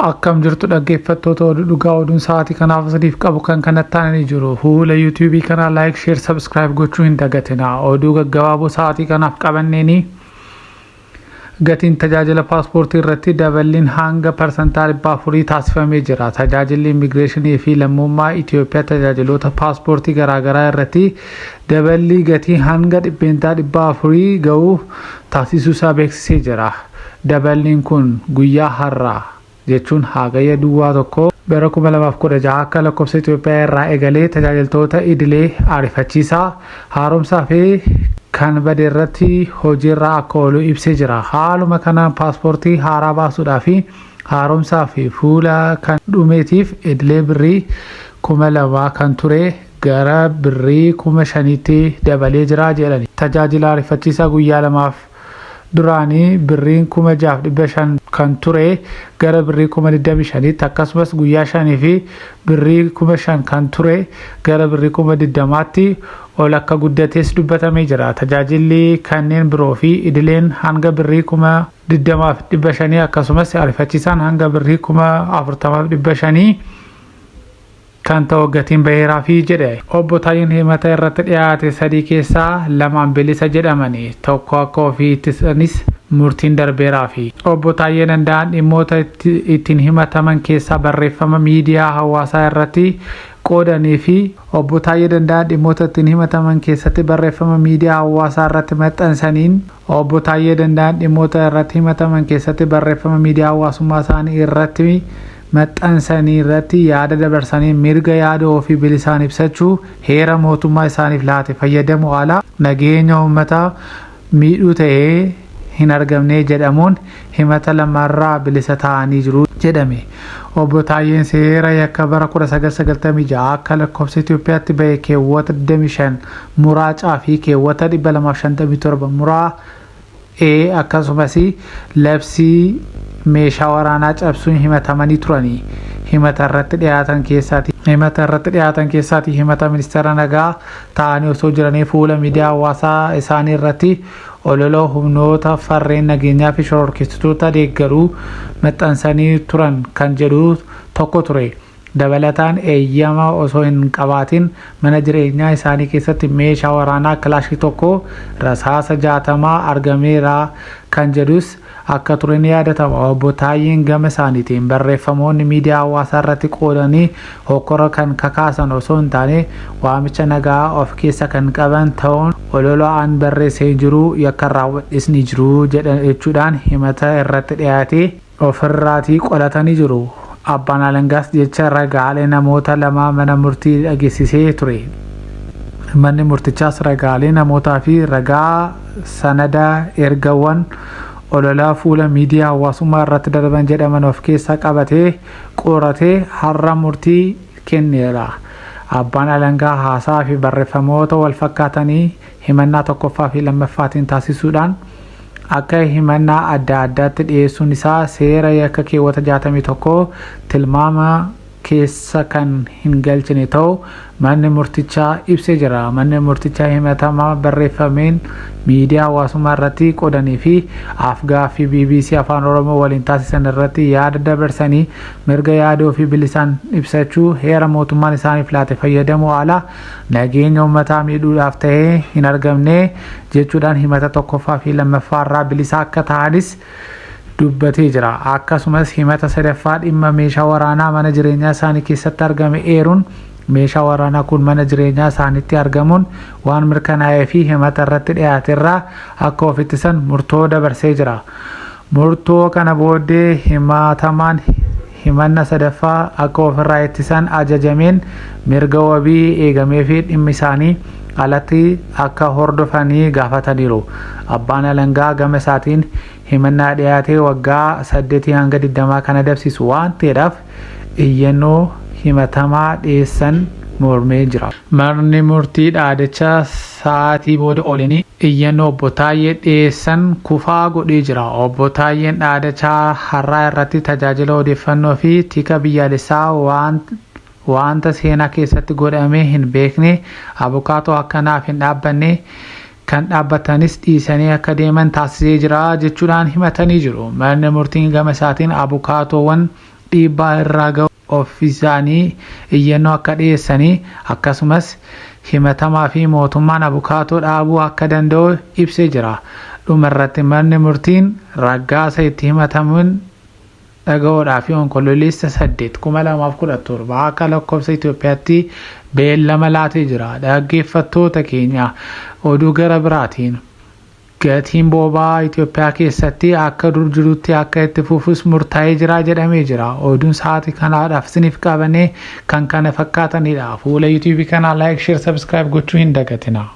Akkam jirtu dhaggeeffattoota Oduu Dhugaa, oduun sa'aatii kanaaf isiniif qabu kan kanatti aananii jiru. Fuula YouTube kanaa like, share, subscribe gochuu hin dagatinaa. Oduu gaggabaaboo sa'aatii kanaaf qabanneeni gatiin tajaajila paaspoortii irratti daballiin hanga parsantaa 400 taasifamee jira. Tajaajilli immigireeshinii fi lammummaa Itoophiyaa tajaajiloota paaspoortii garaagaraa irratti daballii gatii hanga 400% ga'u taasisuu isaa beeksisee jira. Daballiin kun guyyaa har'aa jechuun Hagayya duwwaa 1 bara 2016 akka lakkoofsa Itoophiyaa irraa eegalee tajaajiltoota idilee ariifachiisaa, haaromsaa fi kan bade irratti hojiirra akka oolu ibsee jira. Haaluma kanaan paaspoortii haaraa baasuudhaa fi haaromsaa fi fuula kan dhumeetiif idilee birrii 2000 kan ture gara birrii 5000tti dabalee jira jedhani. Tajaajila ariifachiisaa guyyaa lamaaf duraanii birriin 6,500 kan ture gara birrii 25,000tti, akkasumas guyyaa shanii fi birrii 5,000 kan ture gara birrii 20,000tti ol akka guddates dubbatamee jira. Tajaajilli kanneen biroo fi idileen hanga birrii 20,500 akkasumas ariifachiisaan hanga birrii 40,500 kan ta'u gatiin baheeraafi jedhe. Obbo Taayyeen himata irratti dhiyaate sadii keessaa lamaan bilisa jedhamani tokko akka ofii ittisanis murtiin darbeeraafi. Obbo Taayyee Danda'aan dhimmoota ittiin himataman keessaa barreeffama miidiyaa hawaasaa irratti qoodanii fi Obbo Taayyee Danda'aan dhimmoota ittiin himataman keessatti barreeffama miidiyaa hawaasaa irratti maxxansaniin Obbo Taayyee Danda'aan dhimmoota irratti himataman keessatti barreeffama miidiyaa hawaasummaa isaanii irratti maxxansanii irratti yaada dabarsaniin mirga yaada ofii bilisaan ibsachuu heera mootummaa isaaniif laate fayyadamuu ala nageenya uummataa miidhuu ta'ee hin argamnee jedhamuun himata lamarraa bilisa ta'anii jiru jedhame. Obbo Taayyeen seera yakka bara 1996 akka lakkoofsa Itoophiyaatti bahe keewwata 25 muraa C fi keewwata 257 muraa E akkasumas labsii meeshaa waraanaa cabsuun himatamanii turani. Himata irratti dhiyaatan keessaati himata irratti dhiyaatan keessaati himata ministeera nagaa ta'anii osoo jiranii fuula miidiyaa hawaasaa isaanii irratti olola humnoota farreen nageenyaa fi shororkeessitoota deeggaruu maxxansanii turan kan jedhu tokko ture. Dabalataan eeyyama osoo hin qabaatin mana jireenyaa isaanii keessatti meeshaa waraanaa kilaashii tokko, rasaasa 60 argameera kan jedhus akka ture ni yaadatama. Obbo Taayyeen gama isaaniitiin barreeffamoonni miidiyaa hawaasaa irratti qoodanii hokkora kan kakaasan osoo hin taane waamicha nagaa of keessa kan qaban ta'uun olola an barreesse hin jiru, yakkan raawwadhes ni jiru jechuudhaan himata irratti dhiyaate ofirraatii qolatanii jiru. Abbaan alangaas jecha ragaalee namoota lamaa mana murtii dhageessisee ture. Manni murtichaas ragaalee namootaa fi ragaa sanada ergawwan ololaa fuula miidiyaa hawaasummaa irratti darban jedhaman of keessaa qabatee qoratee har'a murtii kenneera. Abbaan alangaa haasaa fi barreeffamoota wal fakkaatanii himannaa tokkoffaa fi lammaffaatiin taasisuudhaan akka himannaa adda addaatti dhiyeessuun isaa seera yakka keewwata 61 tilmaama keessa kan hin galchine ta'u manni murtichaa ibsee jira. Manni murtichaa himatama barreeffameen miidiyaa hawaasummaa irratti qodanii fi af-gaaffii bbc Afaan Oromoo waliin taasisan irratti yaada dabarsanii mirga yaada ofii bilisaan ibsachuu heera mootummaan isaaniif laate fayyadamuu ala nageenya uummataa miidhuudhaaf ta'ee hin argamne jechuudhaan himata tokkoffaa fi lammaffaa irraa bilisa akka ta'anis dubbatee jira. Akkasumas himata sadaffaa dhimma meeshaa waraanaa mana jireenyaa isaanii keessatti argame eeruun meeshaa waraanaa kun mana jireenyaa isaaniitti argamuun waan mirkanaa'ee fi himata irratti dhiyaate irraa akka of ittisan murtoo dabarsee jira. Murtoo kana booddee himatamaan himanna sadaffaa akka ofirraa ittisan ajajameen mirga wabii eegameefii dhimmi isaanii alatti akka hordofanii gaafataniiru. Abbaan alangaa gama isaatiin himannaa dhiyaate waggaa saddeetii hanga digdamaa kan adabsiisu waan ta'eedhaaf iyyannoo himatamaa dhiyeessan mormee jira. Manni murtii dhaadacha sa'aatii booda ooleen iyyannoo Obbo Taayyee dhiyeessan kufaa godhee jira. Obbo Taayyeen dhaadacha har'aa irratti tajaajila odeeffannoo fi tika biyyaalessaa waan waanta seenaa keessatti godhamee hin beekne, abukaatoo akka naaf hin dhaabbanne, kan dhaabbatanis dhiisanii akka deeman taasisee jira jechuudhaan himatanii jiru. Manni murtiin gama isaatiin abukaatoowwan dhiibbaa irraa ga'u ofiisaanii iyyannoo akka dhiyeessanii akkasumas himatamaa fi mootummaan abukaatoo dhaabuu akka danda'u ibsee jira. Dhuma irratti manni murtiin raggaasa itti himatamuun dhaga'uudhaa fi Onkololeessa 8, 2017 akka lakkoofsa Itoophiyaatti beellama laatee jira. Dhaggeeffattoota keenya, oduu gara biraatiin gatiin boba'aa Itoophiyaa keessatti akka dur jirutti akka itti fufus murtaa'ee jira jedhamee jira. Oduun sa'aatii kanaadhaaf isiniif qabanee kan kana fakkaatanidha. Fuula YouTubeii kanaa like, share, subscribe gochuu hin dagatina.